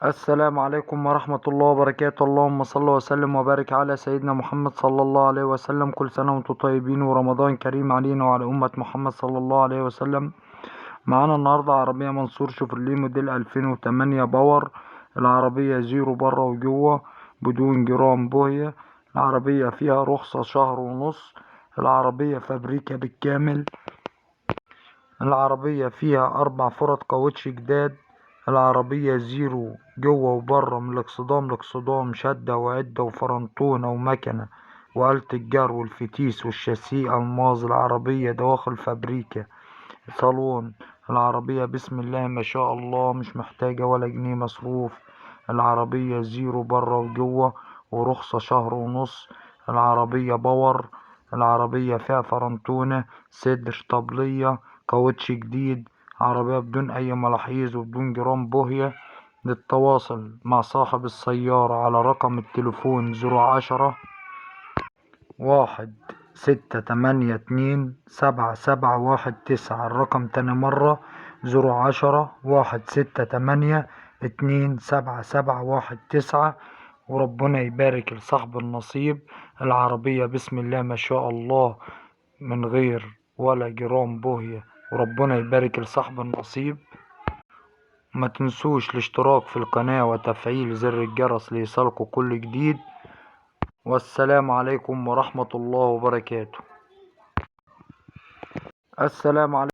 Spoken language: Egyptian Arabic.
السلام عليكم ورحمة الله وبركاته. اللهم صل وسلم وبارك على سيدنا محمد صلى الله عليه وسلم. كل سنة وانتم طيبين ورمضان كريم علينا وعلى أمة محمد صلى الله عليه وسلم. معانا النهاردة عربية منصور شوفرليه موديل 2008 power. العربية زيرو بره وجوه بدون جرام بوهية. العربية فيها رخصة شهر ونص. العربية فابريكا بالكامل. العربية فيها 4 فرد كاوتش جداد. العربية زيرو جوه وبره من الاكسدام لاكسدام، شدة وعدة وفرنتونة ومكنة وآلة الجر والفتيس والشاسيه ألماظ. العربية دواخل فابريكا صالون. العربية بسم الله ما شاء الله مش محتاجة ولا جنيه مصروف. العربية زيرو بره وجوه ورخصة شهر ونص. العربية power. العربية فيها فرنتونة، صدر، طبلية، كاوتش جديد. عربية بدون أي ملاحظ وبدون جرام بوهية. للتواصل مع صاحب السيارة على رقم التليفون 010 1 6 8 2 7 7 1 9. الرقم تاني مرة 010 1 6 8 2 7 7 1 9. وربنا يبارك لصاحب النصيب. العربية بسم الله ما شاء الله من غير ولا جرام بوهية، وربنا يبارك لصاحب النصيب. ما تنسوش الاشتراك في القناة وتفعيل زر الجرس ليصلكوا كل جديد. والسلام عليكم ورحمة الله وبركاته. السلام عليكم.